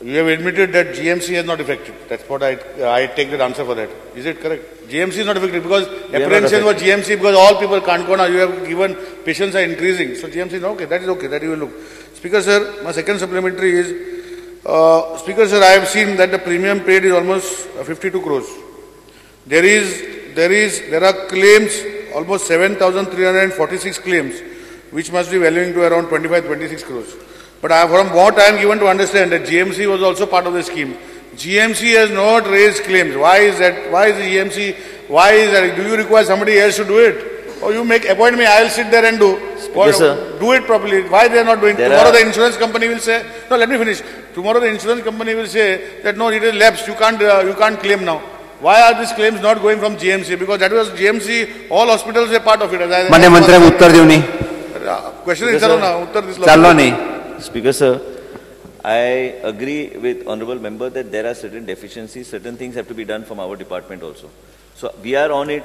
You have admitted that GMC has not affected. That's what I take that answer for that. Is it correct? GMC is not affected because apprehension was GMC because all people can't go now. You have given patients are increasing. So GMC is okay. That is okay. That you will look. Speaker sir, my second supplementary is, Speaker sir, I have seen that the premium paid is almost 52 crores. There are claims, almost 7,346 claims, which must be valuing to around 25-26 crores. But from what I am given to understand that GMC was also part of the scheme. GMC has not raised claims. Why is that? Why is the GMC? Why is that? Do you require somebody else to do it? Or you make appoint me, I will sit there and do. Yes, sir. Do it properly. Why they are not doing? Tomorrow the insurance company will say, no, let me finish. Tomorrow the insurance company will say that no, it is lapsed. You can't claim now. Why are these claims not going from GMC? Because that was GMC, all hospitals were part of it. मान्य मंत्र्यांक उत्तर दिवनी. Question विचारू ना, उत्तर दिसलो. चाललो न्ही. Speaker sir, I agree with honorable member that there are certain deficiencies, certain things have to be done from our department also. So we are on it.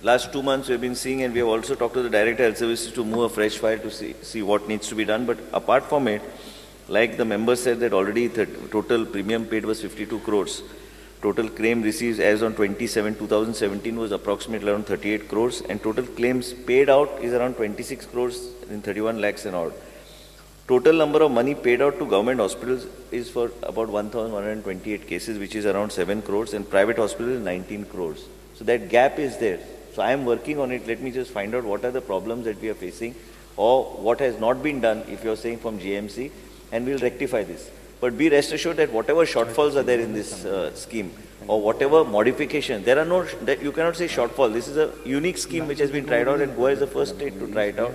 Last 2 months we have been seeing, and we have also talked to the Director of Health Services to move a fresh file to see what needs to be done. But apart from it, like the member said that already the total premium paid was 52 crores. Total claim received as on 27/2017 was approximately around 38 crores, and total claims paid out is around 26 crores in 31 lakhs and odd. Total number of money paid out to government hospitals is for about 1,128 cases, which is around 7 crores, and private hospitals 19 crores. So that gap is there. So I am working on it. Let me just find out what are the problems that we are facing or what has not been done, if you are saying from GMC, and we will rectify this. But be rest assured that whatever shortfalls are there in this scheme or whatever modification, there are no, that you cannot say shortfall. This is a unique scheme which has been tried out, and Goa is the first state to try it out.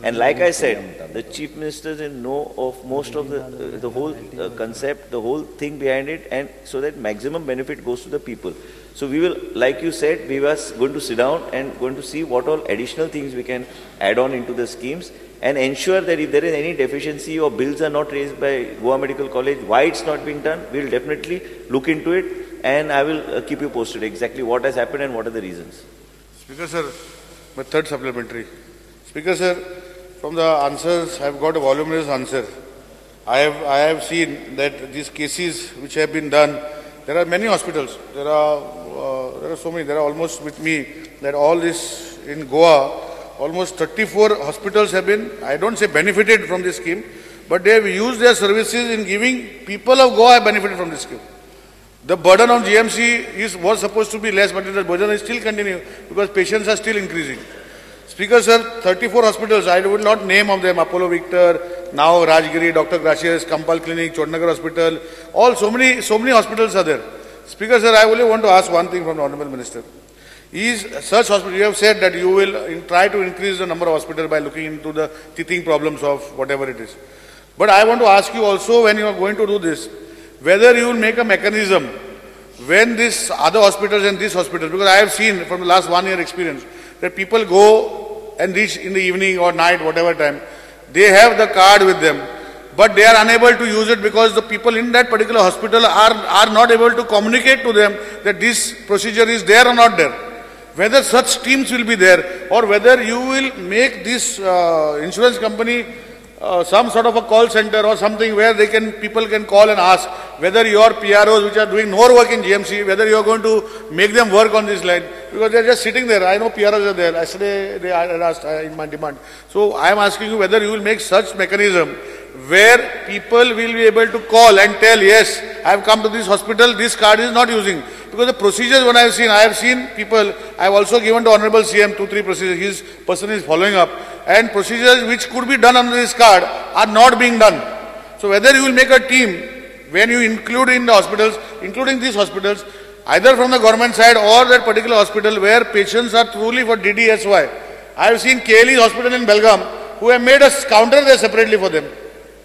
And like I said, the chief ministers in know of most of the whole concept, the whole thing behind it, and so that maximum benefit goes to the people. So we will, like you said, we were going to sit down and going to see what all additional things we can add on into the schemes and ensure that if there is any deficiency or bills are not raised by Goa Medical College, why it's not being done, we will definitely look into it, and I will keep you posted exactly what has happened and what are the reasons. Speaker sir, my third supplementary. Speaker sir, from the answers, I have got a voluminous answer. I have seen that these cases which have been done, there are many hospitals. There are so many. There are almost with me that all this in Goa, almost 34 hospitals have been, I don't say benefited from this scheme, but they have used their services in giving, people of Goa have benefited from this scheme. The burden on GMC was supposed to be less, but the burden is still continuing because patients are still increasing. Speaker sir, 34 hospitals, I will not name of them, Apollo Victor, now Rajgiri, Dr. Gracias, Kampal Clinic, Chodnagar Hospital, all so many hospitals are there. Speaker sir, I only want to ask one thing from the Honorable Minister. Is such hospital, you have said that you will try to increase the number of hospitals by looking into the teething problems of whatever it is. But I want to ask you also, when you are going to do this, whether you will make a mechanism when this other hospitals and this hospital, because I have seen from the last 1 year experience that people go and reach in the evening or night, whatever time, they have the card with them, but they are unable to use it because the people in that particular hospital are not able to communicate to them that this procedure is there or not there. Whether such teams will be there or whether you will make this insurance company some sort of a call center or something where they can, people can call and ask whether your PROs which are doing more work in GMC, whether you are going to make them work on this line, because they are just sitting there. I know PROs are there. Yesterday they asked in my demand. So I am asking you whether you will make such mechanism where people will be able to call and tell, yes, I have come to this hospital, this card is not using. Because the procedures when I have seen people, I have also given to Honorable CM 2-3 procedures, his person is following up, and procedures which could be done under this card are not being done. So whether you will make a team, when you include in the hospitals, including these hospitals, either from the government side or that particular hospital where patients are truly for DDSY. I have seen KLE hospital in Belgaum who have made a counter there separately for them.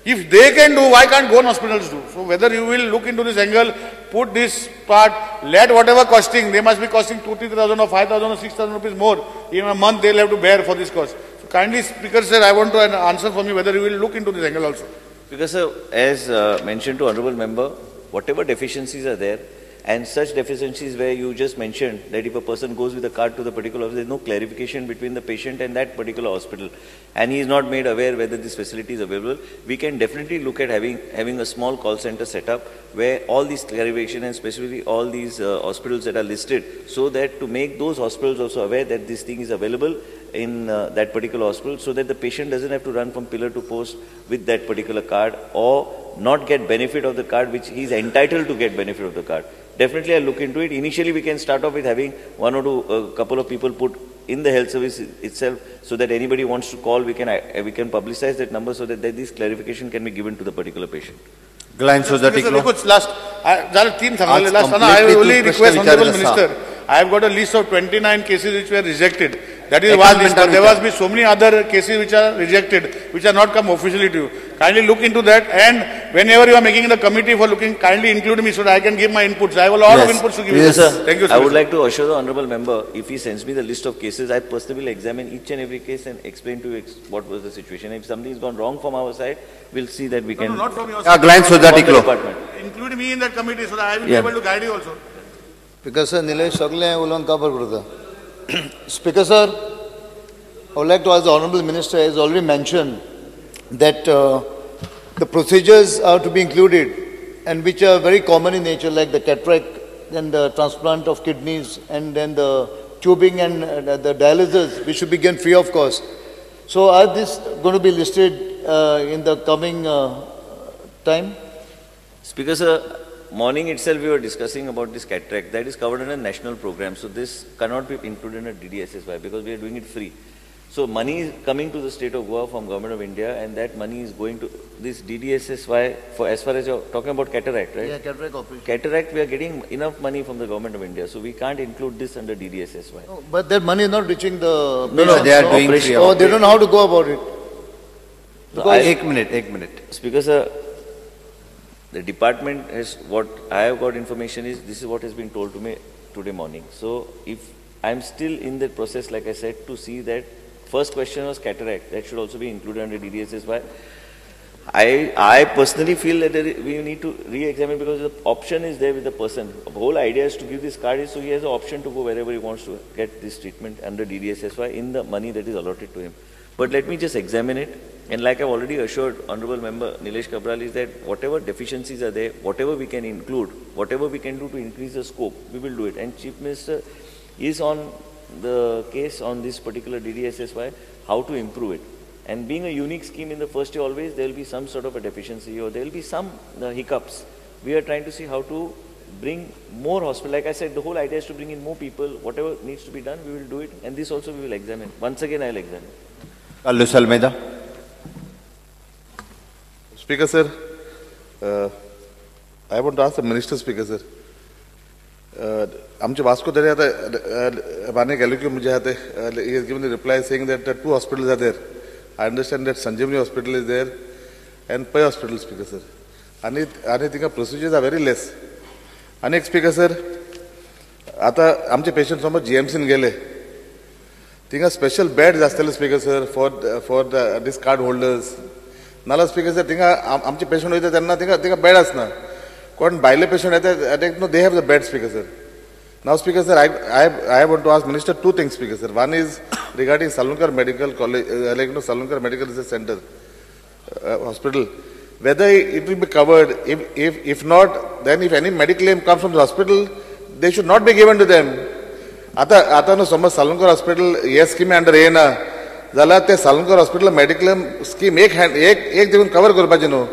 If they can do, why can't Goan hospitals do? So whether you will look into this angle, put this part, let whatever costing, they must be costing 2,000-3,000 or 5,000 or 6,000 rupees more. In a month they will have to bear for this cost. So kindly, Speaker sir, I want to an answer from you whether you will look into this angle also. Speaker sir, as mentioned to Honorable Member, whatever deficiencies are there, And such deficiencies where you just mentioned that if a person goes with a card to the particular hospital, there is no clarification between the patient and that particular hospital, and he is not made aware whether this facility is available. We can definitely look at having a small call center set up where all these clarification and specifically all these hospitals that are listed, so that to make those hospitals also aware that this thing is available in that particular hospital, so that the patient doesn't have to run from pillar to post with that particular card or not get benefit of the card, which he is entitled to get benefit of the card. Definitely I'll look into it. Initially we can start off with having one or two, couple of people put in the health service itself, so that anybody wants to call, we can publicize that number so that this clarification can be given to the particular patient. Last, I will only request Honorable Minister, I have got a list of 29 cases which were rejected. That is one list, but there must be so many other cases which are rejected, which are not come officially to you. Kindly look into that, and whenever you are making the committee for looking, kindly include me so that I can give my inputs. I have a lot of inputs to give you. Sir, thank you, sir. I would like to assure the Honorable Member, if he sends me the list of cases, I personally will examine each and every case and explain to you what was the situation. If something has gone wrong from our side, we'll see that we can... No, not from your side. Include me in that committee so that I will be able to guide you also. Speaker sir, Nilesh sagle ulovan kabar karta. Speaker sir, I would like to ask the Honorable Minister has already mentioned that the procedures are to be included and which are very common in nature, like the cataract, then the transplant of kidneys, and then the tubing and the dialysis, which should be given free of cost. So are this going to be listed in the coming time? Speaker sir, morning itself we were discussing about this cataract. That is covered in a national program. So this cannot be included in a DDSSY because we are doing it free. So money is coming to the state of Goa from Government of India, and that money is going to this DDSSY for, as far as you're talking about cataract, right? Yeah, cataract operation. Cataract, we are getting enough money from the Government of India, so we can't include this under DDSSY. No, but that money is not reaching the No, no, they are doing free. Oh, they don't know how to go about it. Because Ek minute. Speaker sir, the department has, what I have got information is, this is what has been told to me today morning. So if I am still in the process, like I said, to see that first question was cataract, that should also be included under DDSSY. I personally feel that we need to re-examine because the option is there with the person. The whole idea is to give this card is so he has an option to go wherever he wants to get this treatment under DDSSY in the money that is allotted to him. But let me just examine it. And like I've already assured Honorable Member Nilesh Cabral is that whatever deficiencies are there, whatever we can include, whatever we can do to increase the scope, we will do it. And Chief Minister is on the case on this particular DDSSY, how to improve it. And being a unique scheme in the first year, always there will be some sort of a deficiency or there will be some hiccups. We are trying to see how to bring more hospital. Like I said, the whole idea is to bring in more people. Whatever needs to be done, we will do it. And this also we will examine. Once again, I will examine. Carlos Almeida. Speaker sir, I want to ask the Minister, Speaker sir. आमचे वास्को तरी आता माने गेलो की म्हणजे आता he has given the reply saying that two hospitals are there. I understand that Sanjeevani Hospital is there and Pai Hospital, Speaker sir. आणि आणि तिका procedures are very less. आणि एक Speaker sir, आता आमचे पेशंट समज GMC गेले, तिका स्पेशल बेड्स आसतले Speaker sir for this card holders. नाल्यार स्पीकर सर थिंगा आमचे पेशंट वयता तेन्ना थिंगा थिंगा बेड आसना, कोण भायले पेशंट येता they have the bed, Speaker sir. Now Speaker sir, I want to ask minister two things, Speaker sir. One is regarding Salgaonkar Medical College, like no Salgaonkar Medical Research Centre hospital, whether it will be covered. If not, then if any medical claim comes from the hospital, they should not be given to them. आता आता न्हू समज Salgaocar hospital हे स्किमी under येना जाल्यार ते Salgaocar hospital mediclaim scheme एक एक एक देखून कवर करपाचें न्हू.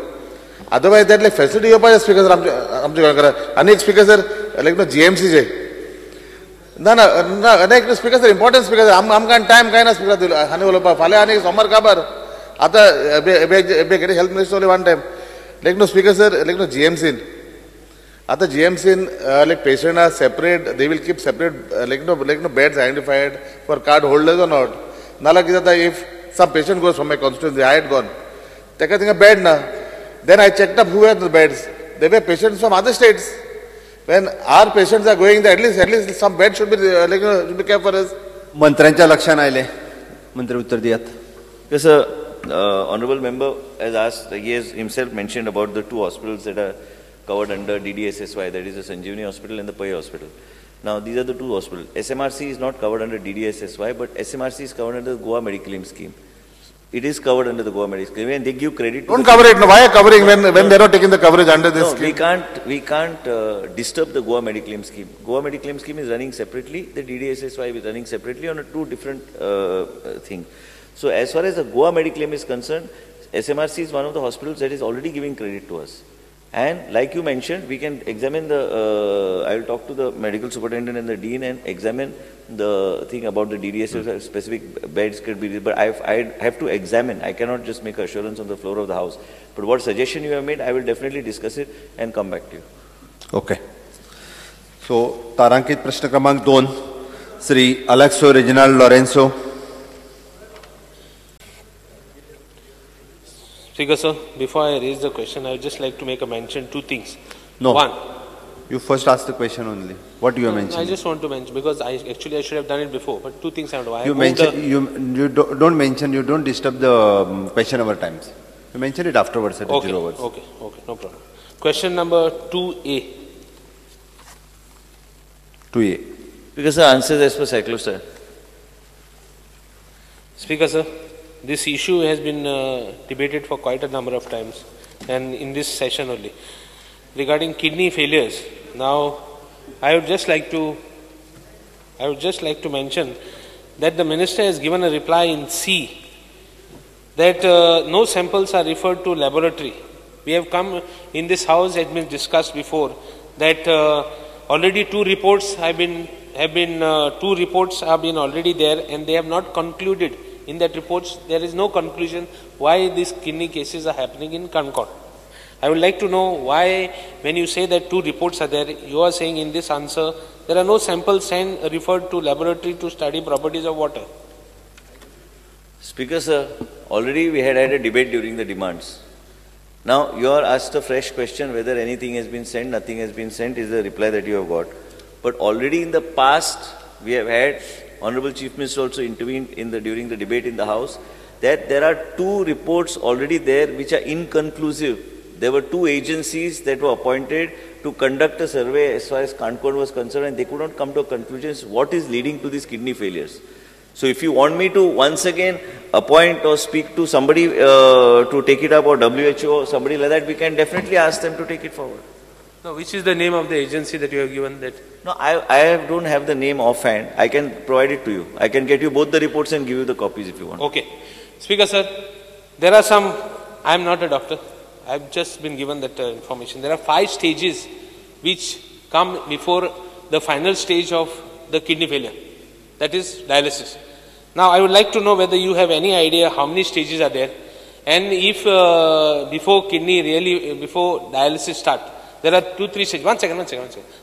अदरवायज त्यातले फॅसिलिटी येवपाचें स्पीकर सर आमच्या आमच्या गोंयकारांक. आनी एक स्पीकर सर लायक न्हू जीएमसीचे ना ना ना आनी एक speaker sir important speaker sir आमकां टायम कांय ना स्पीकर आनी उलोवपाक फाल्यां आनी सोमार काबार आतां health minister one time like न्हू स्पीकर सर लायक न्हू जीएमसीन आतां जीएमसीन like patient are separate, they will keep separate like no beds identified for card holders or not. नाल्यार कितें जाता, if some patient goes from my constituency, I had gone, ताका थिंगा bed ना, then I checked up who are the beds, they were patients from other states. When our patients are going there, at least some bed should be like should be kept for us. मंत्र्यांच्या लक्षात आयलें, मंत्री उत्तर दियात. Yes sir, honorable member has asked, he has himself mentioned about the two hospitals that are covered under DDSSY, that is the Sanjeevani Hospital and the Pai Hospital. Now, these are the two hospitals. SMRC is not covered under DDSSY, but SMRC is covered under the Goa Mediclaim Scheme. It is covered under the Goa Mediclaim Scheme, and they give credit. Don't cover it. No, why are covering when they are not taking the coverage under this scheme? We can't disturb the Goa Mediclaim Scheme. Goa Mediclaim Scheme is running separately. The DDSSY is running separately on a two different thing. So as far as the Goa Mediclaim is concerned, SMRC is one of the hospitals that is already giving credit to us. And like you mentioned, we can examine the, I will talk to the medical superintendent and the dean and examine the thing about the DDS, specific beds could be, but I have to examine. I cannot just make assurance on the floor of the house. But what suggestion you have made, I will definitely discuss it and come back to you. Okay. So, Tarankit Prashna Kramank 2, Sri Alexo Reginald Lorenzo. Speaker sir, before I raise the question, I would just like to make a mention, two things. No. One. You first ask the question only. What you are mentioning? I just want to mention, because I should have done it before, but two things I want to. You mention, you don't mention, you don't disturb the question over times. You mention it afterwards at 0 hours. Okay, okay, no problem. Question number 2A. 2A. Because the answer is as per cyclo, sir. Speaker sir, this issue has been debated for quite a number of times, and in this session only, regarding kidney failures. Now, I would just like to mention that the minister has given a reply in C that no samples are referred to laboratory. We have come in this house, it has been discussed before, that already two reports have been already there, and they have not concluded. In that reports, there is no conclusion why these kidney cases are happening in Canacona. I would like to know why, when you say that two reports are there, you are saying in this answer, there are no samples sent referred to laboratory to study properties of water. Speaker sir, already we had had a debate during the demands. Now, you are asked a fresh question whether anything has been sent, nothing has been sent is the reply that you have got. But already in the past, we have had Honorable Chief Minister also intervened in the during the debate in the House that there are two reports already there which are inconclusive. There were two agencies that were appointed to conduct a survey as far as Canacona was concerned, and they could not come to a conclusion what is leading to these kidney failures. So if you want me to once again appoint or speak to somebody to take it up, or WHO or somebody like that, we can definitely ask them to take it forward. No, which is the name of the agency that you have given that? No, I don't have the name offhand. I can provide it to you. I can get you both the reports and give you the copies if you want. Okay. Speaker sir, there are some, I am not a doctor. I have just been given that information. There are 5 stages which come before the final stage of the kidney failure. That is dialysis. Now, I would like to know whether you have any idea how many stages are there, and if before kidney really, before dialysis start, there are 2-3 stages. One second.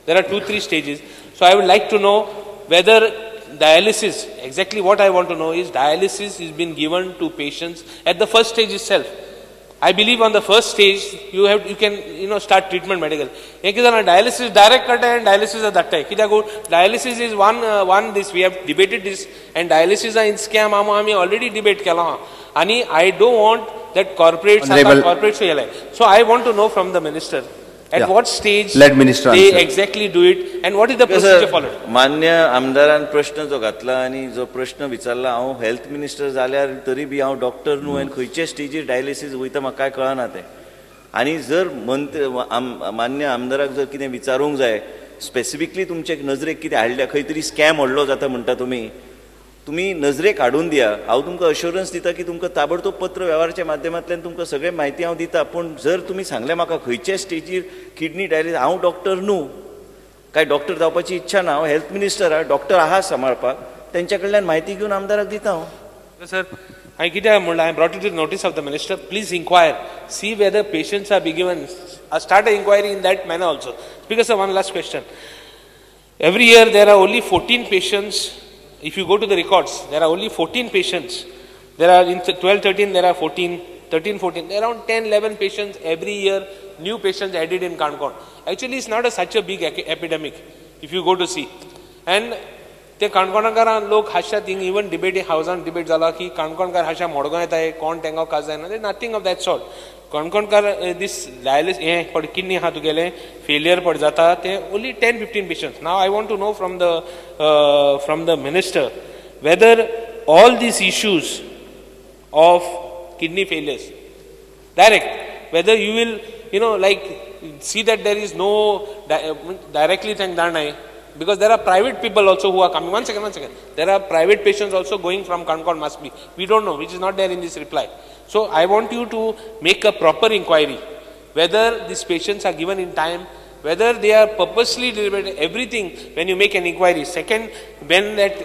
There are 2-3 stages. So I would like to know whether dialysis, exactly what I want to know is dialysis is being given to patients at the first stage itself. I believe on the first stage you can start treatment medical. Dialysis direct cut and dialysis at that time. Dialysis is one this we have debated this, and dialysis in scam already debate kela. Ani I don't want that corporates. So I want to know from the minister at what stage Let minister they answer. Exactly do it and what is the procedure followed. मान्य आमदारान प्रश्न जो घातला आनी जो प्रश्न विचारला, हांव हेल्थ मिनिस्टर जाल्यार तरी बी हांव डॉक्टर न्हू आनी खंयचे स्टेजीर डायलिसीस वयता म्हाका कांय कळना तें. आनी जर मंत्री मान्य आमदाराक जर कितें विचारूंक जाय स्पेसिफिकली तुमचे नजरेक कितें हाडल्या, खंय तरी स्कॅम व्हडलो जाता म्हणटा तुमी, तुमी नजरेक हाडून दिया. हांव तुमकां अश्योरन्स दिता की तुमकां ताबडतोब पत्र वेव्हाराच्या माध्यमांतल्यान तुमकां सगळें म्हायती हांव दिता. पूण जर तुमी सांगलें म्हाका खंयचे स्टेजीर किडनी डायलिसीस, हांव डॉक्टर न्हू, काय डॉक्टर जावपाची इच्छा ना, हांव हेल्थ मिनिस्टर आहा, डॉक्टर आहा सांबाळपाक, तेंच्या कडल्यान म्हायती घेवन आमदाराक दिता हांव. सर, हांवें कितें म्हणलां, I brought it to notice of the minister, please inquire, see whether patients are be given, start a inquiry in that manner also. Because sir, one last question. Every year there are only 14 patients. If you go to the records, there are only 14 patients. There are in 12, 13, there are 14, 13, 14, around 10, 11 patients every year, new patients added in Canacona. Actually, it's not such a big epidemic, if you go to see. And ते काणकोणकारां लोक हाशा thing even debate हावसान debate जाला की काणकोणकार हाशा मडगांव येता, कोण तेंगा काज जायना, nothing of that sort. Canconkar दीस डायलिस हें पड किडनी आहा तुगेलें फेलियर पड जाता ते only 10-15 patients. Now I want to know from the minister whether all these issues of kidney failures direct, whether you will, you know, like see that there is no directly thank Darnai, because there are private people also who are coming. One second. There are private patients also going from Canacona must be. We don't know, which is not there in this reply. So I want you to make a proper inquiry whether these patients are given in time, whether they are purposely deliberate, everything when you make an inquiry. Second, when that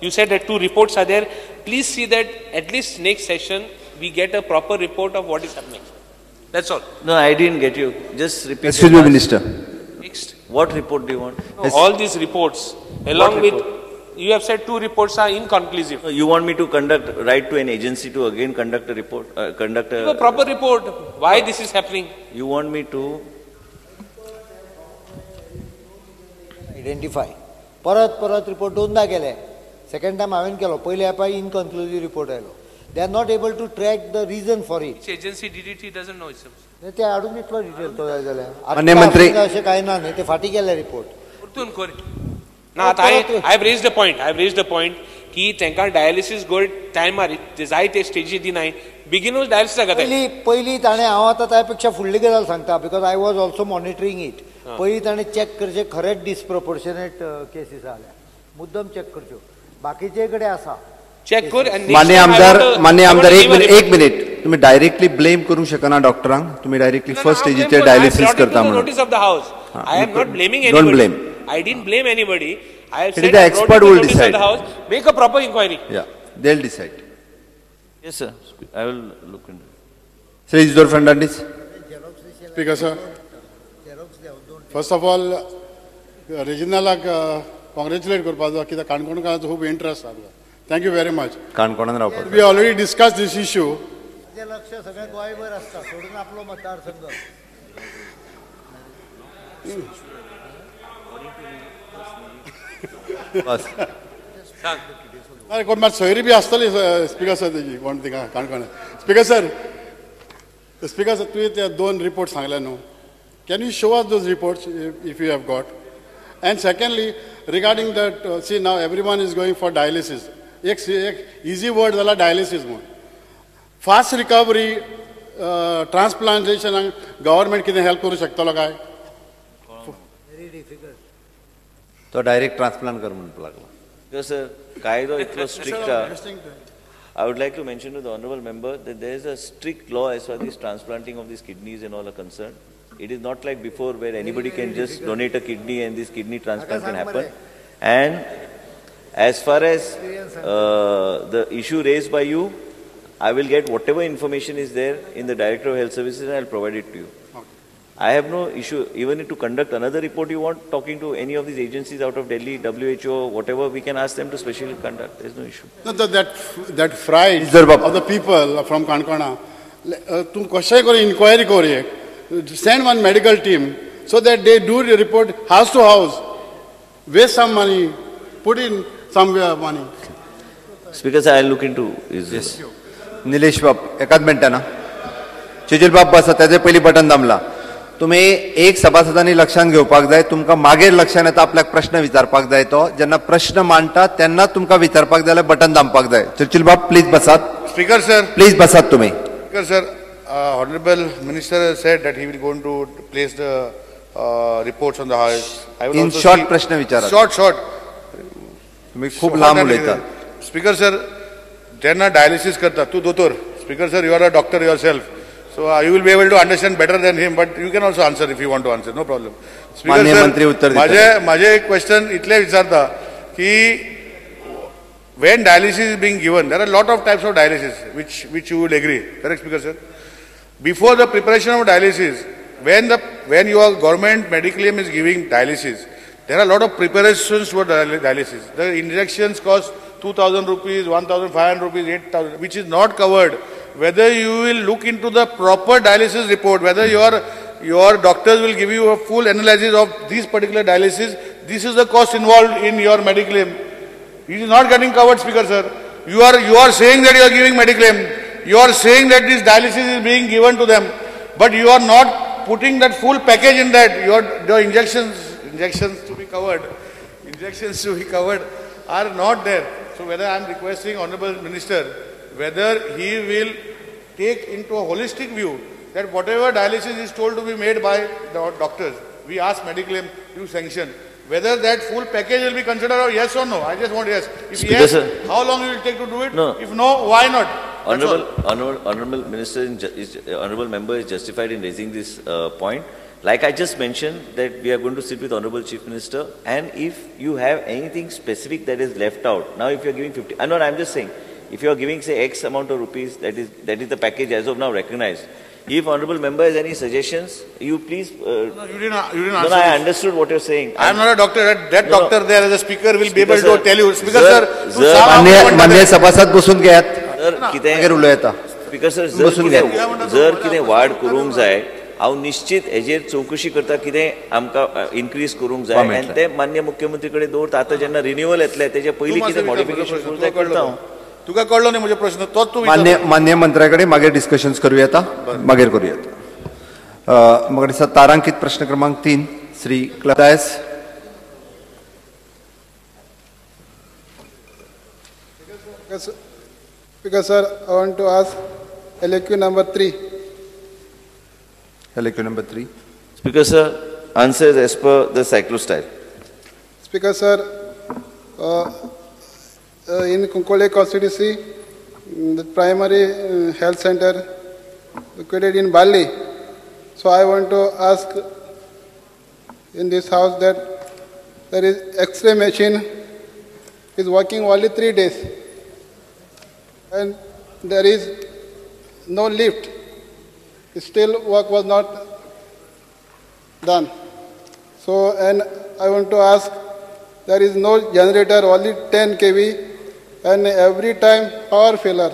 you said that 2 reports are there, please see that at least next session we get a proper report of what is happening. That's all. No, I didn't get you. Just repeat. Excuse me, Minister. Next. What report do you want? No, all these reports along with, you have said 2 reports are inconclusive. No, you want me to conduct, write to an agency to again conduct a report? Conduct a proper report. Why this is happening? You want me to identify. Parat parat report दोनदा केले. Second time हांवें केलो. पयले हापा inconclusive report आयलो. They are not able to track the reason for it. Which agency did it? He doesn't know itself. ते हाडून दितलो detail तो जाय जाल्यार. मान्य मंत्री अशें कांय ना न्ही, ते फाटीं केले रिपोर्ट. परतून कर ना. आतां I have raised the point. I have raised the point की तांकां डायलिसीस गोड टायमार जाय ते स्टेजी दिनाय, बेगिनूच डायलिसीस जाता. पयलीं ताणें, हांव आतां त्या पेक्षा फुडली गजाल सांगता because I was also monitoring it. पयलीं ताणें चॅक करचें खरेंच डिसप्रपोर्शनेट केसीस जाल्या, मुद्दम चॅक करच्यो. बाकीचे कडेन आसा चॅक कर. मान्य आमदार, मान्य आमदार, एक मिनिट. तुम्ही डायरेक्टली ब्लेम करू शकना डॉक्टरांक. तुम्ही डायरेक्टली फर्स्ट स्टेजीचेर डायलिसीस करता म्हणून. Notice of the house. I am not blaming anybody. Don't blame. I didn't blame anybody. I have It said is the expert will decide. The house, make a proper inquiry. Yeah, they'll decide. Yes, sir. I will look into it. Shri Isidore Fernandes. Speaker, sir. First of all, Reginalak congratulate करपाचो कित्याक काणकोणकारांचो खूब interest आसा. Thank you very much. काणकोणान रावपाक. We already discussed this issue. लक्ष सगळें गोंयभर आसता, सोडून आपलो मतदारसंघ. बस. अरे कोण मात सोयरी बी आसतली स्पीकर सर तेजी कोण थिंगा काणकोणा. स्पीकर सर, स्पीकर सर, तुवें ते 2 रिपोर्ट सांगले न्हू, can you show us those reports if you have got? And secondly regarding that, see now everyone is going for dialysis. एक इजी वर्ड जाला डायलिसीस म्हूण. फास्ट रिकवरी ट्रान्सप्लांटेशनाक गव्हर्मेंट कितें help करूं शकतलो काय? Very difficult. तो डायरेक्ट ट्रान्सप्लांट कर म्हणपाक लागला. Because sir, कायदो इतलो strict. I would like to mention to the honorable member that there is a strict law as far as this transplanting of these kidneys and all are concerned. It is not like before where anybody can just donate a kidney and this kidney transplant can happen. And as far as the issue raised by you, I will get whatever information is there in the Director of Health Services and I will provide it to you. Okay. I have no issue, even to conduct another report you want, talking to any of these agencies out of Delhi, WHO, whatever, we can ask them to specially conduct. There is no issue. No, that fright of the people from Kankona, तूं कशेंय करून inquiry कर एक, send one medical team so that they do the report house to house. Waste some money, put in some money. Speaker sir, I will look into this. Yes. Nilesh बाब, एकाच मिनटान. चेचुल बाब बसा, त्याचे पयलीं बटन दामला. तुम्ही एक सभासदांनी लक्षात घेवपाक जाय, तुमकां मागीर लक्षात येता आपल्याक प्रश्न विचारपाक जाय तो. जेन्ना प्रश्न मांडटा तेन्ना तुमकां विचारपाक जाय जाल्यार बटन दामपाक जाय. चर्चिल बाब प्लीज बसात. स्पीकर सर, प्लीज बसात तुम्ही. Speaker sir, honourable minister said that he will going to place the reports on the house. In short प्रश्न विचारात. शॉर्ट शॉर्ट तुम्ही खूप लांब उलयता. स्पीकर सर, जेन्ना डायलिसीस करता तूं दोतोर. Speaker sir, you are a doctor yourself. So you will be able to understand better than him, but you can also answer if you want to answer, no problem. Speaker sir, माझे एक question इतले विचारता की when dialysis is being given, there are lot of types of dialysis, which you will agree, correct Speaker sir? Before the preparation of dialysis, when your government mediclaim is giving dialysis, there are a lot of preparations for dialysis. The injections cost 2,000 rupees, 1,500 rupees, 8,000, which is not covered. Whether you will look into the proper dialysis report, whether your doctors will give you a full analysis of this particular dialysis, this is the cost involved in your mediclaim. It is not getting covered, Speaker sir. You are saying that you are giving mediclaim. You are saying that this dialysis is being given to them, but you are not putting that full package in that. Your injections to be covered, are not there. So whether I am requesting Honorable Minister, whether he will take into a holistic view that whatever dialysis is told to be made by the doctors, we ask mediclaim to sanction, whether that full package will be considered or yes or no. I just want yes. If Speaker, yes, sir, how long it will take to do it? No. If no, why not? Honorable Minister, Honorable Member is justified in raising this point. Like I just mentioned that we are going to sit with Honorable Chief Minister, and if you have anything specific that is left out, now if you are giving 50, no, I am just saying, if you are giving say X amount of rupees, that is the package as of now recognized. If Honorable Member has any suggestions, you please... No, you didn't answer. No, I understood what you're saying. I am not a doctor. That no, doctor there as a speaker will be able sir, to tell you. Speaker sir, मान्य सभासद बसून घेयात. Speaker sir, जर कितें वाड करूंक जाय, हांव निश्चित हेजेर चवकशी करता कितें आमकां इनक्रीज करूंक जाय आनी तें मान्य मुख्यमंत्री कडेन दवरता. आतां जेन्ना रिन्युअल येतलें तेजे पयलीं कितें मॉडिफिकेशन करूंक जाय करता हांव. तुका कळ्ळो न्ही म्हजो प्रश्न, तोच तूं मान्य मंत्र्या कडेन मागीर डिस्कशन्स करूं येता, मागीर करूं येता. म्हाका दिसता तारांकीत प्रश्न क्रमांक 3 Shri क्लायस. Speaker sir, I want to ask LAQ number 3. LAQ number 3. Speaker sir, answer is as per the cyclostyle. Speaker sir, in Kunkole constituency, the primary health center located in Bali. So I want to ask in this house that there is X-ray machine is working only 3 days and there is no lift. Still work was not done. So, and I want to ask, there is no generator, only 10 kV, and every time power failure.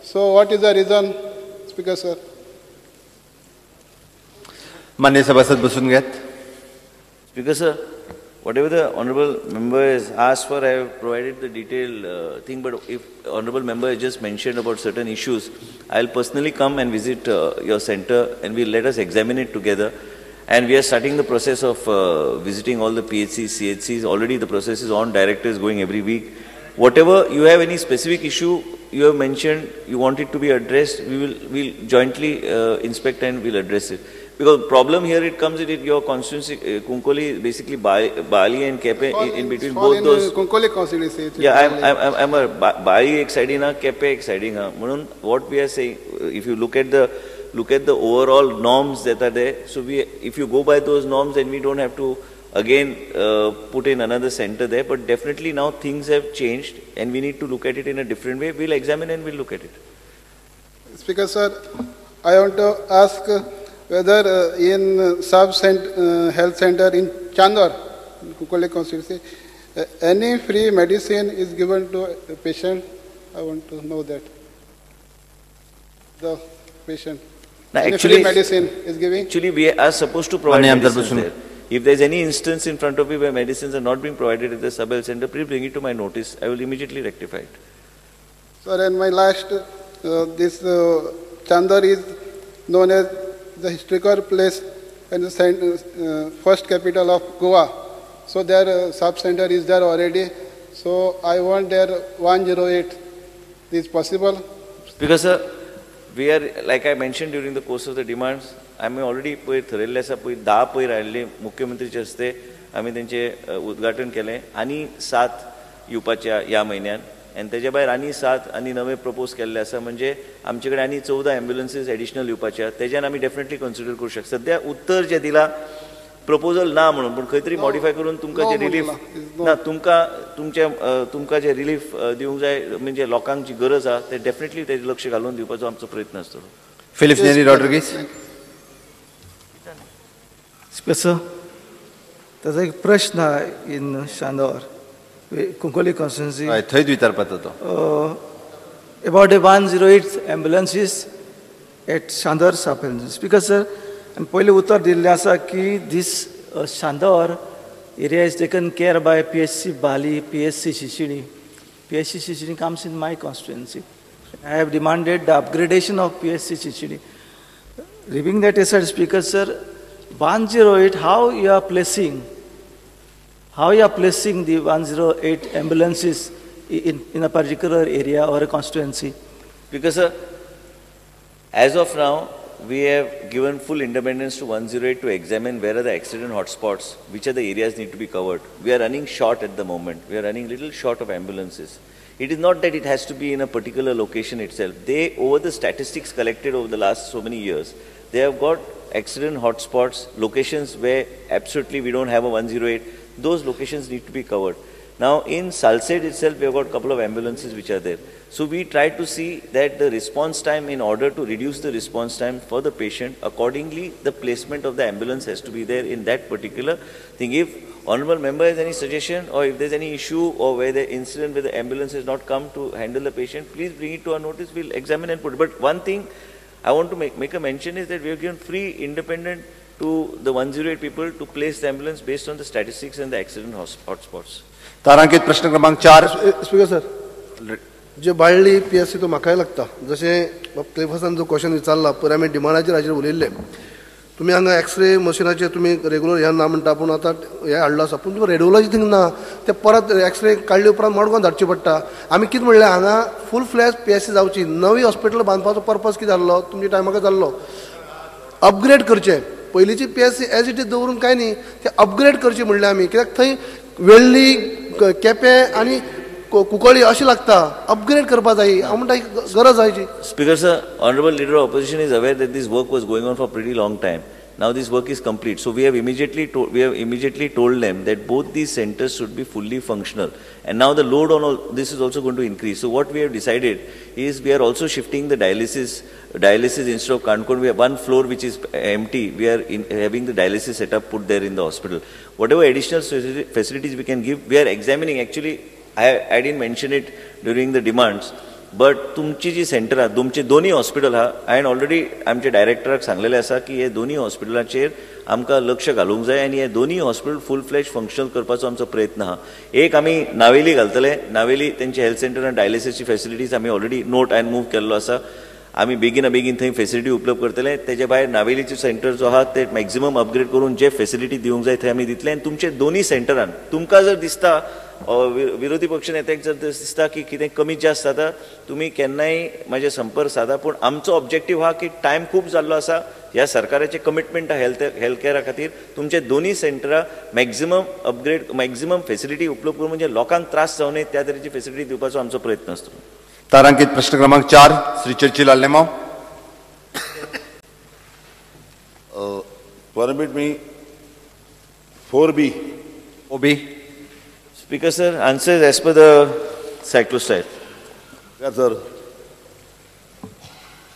So what is the reason, Speaker sir? मान्य सभासद बसून घेत. Speaker sir, whatever the honorable member has asked for, I have provided the detailed thing, but if honorable member has just mentioned about certain issues, I will personally come and visit your center and we'll let us examine it together. And we are starting the process of visiting all the PHCs, CHCs. Already the process is on, director is going every week. Whatever you have any specific issue you have mentioned, you want it to be addressed, we'll jointly inspect and we'll address it. Because problem here it comes in your constituency, Kunkoli, basically Bali and Kepe in between both in those. Kunkoli constituency. Yeah, I'm a Bali exciting, Kepe exciting. What we are saying, if you look at the overall norms that are there, so we, if you go by those norms, then we don't have to again put in another center there. But definitely now things have changed and we need to look at it in a different way. We'll examine and we'll look at it. Speaker sir, I want to ask whether in sub health center in Chandor, Kunkoli constituency, any free medicine is given to a patient. I want to know that. The patient. Now, any actually, free medicine is giving? Actually, we are supposed to provide medicines there. If there is any instance in front of you where medicines are not being provided at the sub health center, please bring it to my notice. I will immediately rectify it. Sir, and my last, this Chandor is known as the historical place and the first capital of Goa. So their sub-center is there already. So I want their 108. Is possible? Because sir, we are, like I mentioned during the course of the demands, आमी already पयर थरयल्लें आसा, पयर 10 पयर आयिल्ले मुख्यमंत्रीचे हस्ते आमी तेंचें उद्घाटन केलें आनी 7 येवपाच्या ह्या म्हयन्यान आनी तेज्या भायर आनी 7 आनी नवे प्रपोज केल्ले आसा, म्हणजे आमचे कडेन आनी 14 एम्ब्युलन्सीज एडिशनल येवपाचे आसा, तेज्यान आमी डेफिनेटली कन्सिडर करूं शकता. सद्या उत्तर जें दिलां प्रपोजल ना म्हणून, पूण खंय तरी मॉडिफाय करून तुमकां जें रिलीफ ना, तुमकां तुमचें तुमकां जें रिलीफ दिवंक जाय, म्हणजे लोकांक जी गरज आसा तें डेफिनेटली तेजें लक्ष घालून दिवपाचो आमचो प्रयत्न आसतलो. Philip Neri Rodrigues. Speaker sir, ताजो एक प्रश्न इन शांदोर कुंकोली कॉन्स्टिट्युएन्सी. हय, थंयच विचारपाचो तो. About a 108 ambulances at Chandor sub. Speaker sir, आनी पयलें उतर दिल्लें आसा की this Chandor area is taken care by PHC Bali, PHC Sisini. PHC Sisini comes in my constituency. I have demanded the upgradation of PSC Chinchinim. Leaving that aside, Speaker sir, 108, how you are placing the 108 ambulances in a particular area or a constituency? Because sir, as of now, we have given full independence to 108 to examine where are the accident hotspots, which are the areas need to be covered. We are running short at the moment. We are running little short of ambulances. It is not that it has to be in a particular location itself. They, over the statistics collected over the last so many years, they have got accident hotspots, locations where absolutely we don't have a 108. Those locations need to be covered. Now in Salsette itself, we have got a couple of ambulances which are there. So we try to see that the response time, in order to reduce the response time for the patient, accordingly the placement of the ambulance has to be there in that particular thing. If honorable member has any suggestion, or if there's any issue or where the incident where the ambulance has not come to handle the patient, please bring it to our notice, we'll examine and put it. But one thing I want to make a mention is that we have given free independent to the 108 people to place the ambulance based on the statistics and the accident hotspots. तारांकित प्रश्न क्रमांक 4. Speaker sir, जे Balli P S C तो म्हाकाय लागता, जशें क्लिफसान जो question विचारला पयर आमी डिमांडाचेर हाजेर उलयल्ले. तुमी हांगा एक्सरे मशिनाचेर तुमी रेगुलर ह्या ना म्हणटा, पूण आतां हें हाडलो आसा, पूण रेडियोलॉजी थिंग ना, ते परत एक्सरे काडले उपरांत मडगांव धाडची पडटा. आमी कितें म्हणलें, हांगा full fledge P S C जावची, नवी हॉस्पिटल बांदपाचो पर्पज कितें जाल्लो तुमच्या टायमाक जाल्लो, अपग्रेड करचें. पयलींची P S C as it is दवरून कांय न्ही, ते अपग्रेड करचें म्हणलें आमी, कित्याक थंय वेळ्ळी, केपें आनी कुंकळी अशें लागता, अपग्रेड करपा जाय. हांव म्हणटा गरज आहाची. Speaker sir, honourable leader of opposition is aware that this work was going on for pretty long time. Now this work is complete. So we have immediately told them that both these centers should be fully functional. And now the load on all this is also going to increase. So what we have decided is we are also shifting the dialysis instead of Canacona. We have one floor which is empty. We are having the dialysis setup put there in the hospital. Whatever additional facilities we can give, we are examining. Actually, I didn't mention it during the demands. But तुमची जी centre आहा, तुमचे दोन्ही hospital आहा, हांवें already आमच्या डायरेक्टराक सांगलेलें आसा की हे दोन्ही हॉस्पिटलाचेर आमकां लक्ष घालूंक जाय आनी हे दोन्ही हॉस्पिटल फूल फ्लॅज फंक्शनल करपाचो आमचो प्रयत्न आहा. एक आमी नावेली घालतले, नावेली तेंचे हेल्थ सेंटर आनी डायलिसीसची फॅसिलिटीज आमी ऑलरेडी नोट आनी मूव केल्लो आसा. आमी बेगीन बेगीन थंय फेसिलिटी उपलब्ध करतले. तेजे भायर नावेलीचे सेंटर जो आहा ते मॅक्झिमम अपग्रेड करून जे फेसिलिटी दिवंक जाय थंय आमी दितले. आनी तुमचे दोन्ही सेंटरान तुमकां जर दिसता, विरोधी पक्ष नेत्याक जर दिसता की कितें कमी जास्त जाता, तुमी केन्नाय म्हाजे संपर्क सादा. पूण आमचो ऑब्जेक्टीव आहा की टायम खूब जाल्लो आसा, ह्या सरकाराचें कमिटमेंट आहा हेल्थ केअरा खातीर. तुमचे दोन्ही सेंटरां मॅक्झिमम अपग्रेड, मॅक्झिमम फेसिलिटी उपलब्ध करून म्हणजे लोकांक त्रास जावं नये त्या तरेची फेसिलिटी दिवपाचो आमचो प्रयत्न आसतलो. तारांकित प्रश्न क्रमांक 4, Shri Churchill Alemao. Permit me 4B. OB. Speaker sir, answer is as per the cyclostyle. Speaker sir,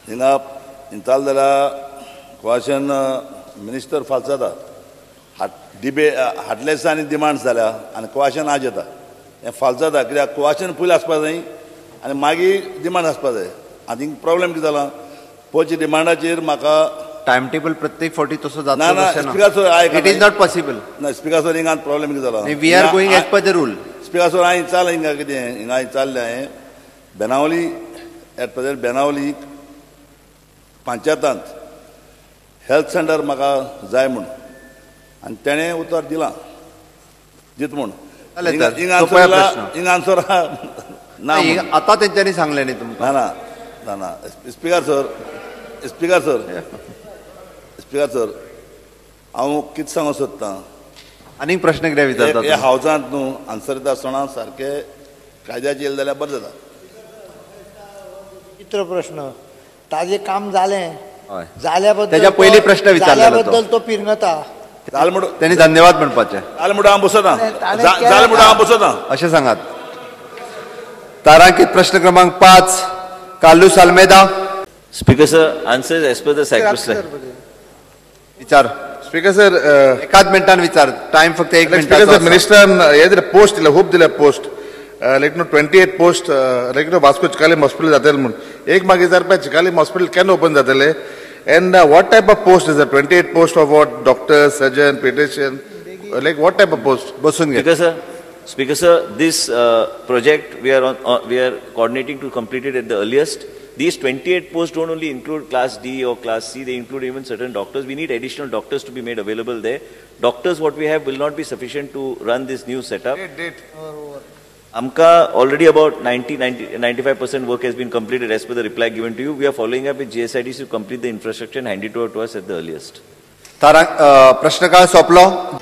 हिंगा इंताल जाल्यार क्वेश्चन मिनिस्टर फाल्स जाता, डिबे हाडले दिसा आनी डिमांड्स जाल्या आनी क्वेश्चन आज येता, हें फाल्स जाता. कित्याक क्वेश्चन पयलीं आसपा जाय आनी मागीर डिमांड आसपा जाय. आनी हिंग प्रॉब्लेम कितें जाला, पयच्या डिमांडाचेर म्हाका टायम टेबल प्रत्येक फावटी तसो जाता. ना speaker sir, it is not possible. ना स्पीकर सर, हिंगा प्रॉब्लेम कितें जाला, we are going as per the rule. Speaker sir, हांवें विचारलें हिंगा कितें, हिंगा विचारलें हांवें Benaulim at present Benaulim पंचायतांत health centre म्हाका जाय म्हूण, आनी तेणें उतर दिलां दित म्हूण. हिंगा आन्सर ना आतां तेंच्यांनी सांगलें न्ही तुमकां. ना ना ना speaker sir, speaker sir, speaker sir, हांव कितें सांगूंक सोदतां, आनीक प्रश्न कितें विचारता? ह्या हावजांत न्हू आन्सर दिता आसतना सारकें कायद्याचेर येयलें जाल्यार बरें जाता. चित्र प्रश्न ताजें काम जालें, जाल्या बद्दल तेज्या पयलीं प्रश्न विचारलेलो बद्दल तो पिरंगता. तेणी धन्यवाद म्हणपाचें. जालें म्हणून हांव बसता, जालें म्हणून हांव बसता अशें सांगात. तारांकित प्रश्न क्रमांक 5, Carlos Almeida. Speaker sir, answer as per the cyclostyle. विचार स्पीकर सर, एकाच मिनटान विचार, टायम फक्त एक मिनट. स्पीकर सर, मिनिस्टरान हे दिलें पोस्ट दिलें, खूब दिलें पोस्ट, लायक न्हू 28 पोस्ट, लायक न्हू वास्को चिकालीम हॉस्पिटल जातलें म्हूण. एक मागीर विचारपा चिकालीम हॉस्पिटल केन्ना ओपन जातलें, and what type of post is 28 post of what, doctor, surgeon, paediatrician, like what type of post? बसून घे. Speaker sir, Speaker sir, this project we are we are coordinating to complete it at the earliest. These 28 posts don't only include class D or class C, they include even certain doctors. We need additional doctors to be made available there. Doctors what we have will not be sufficient to run this new setup. Date. Amka already about 95% work has been completed as per the reply given to you. We are following up with GSIDC to complete the infrastructure and hand it over to us at the earliest. प्रश्नकाळ सोंपलो.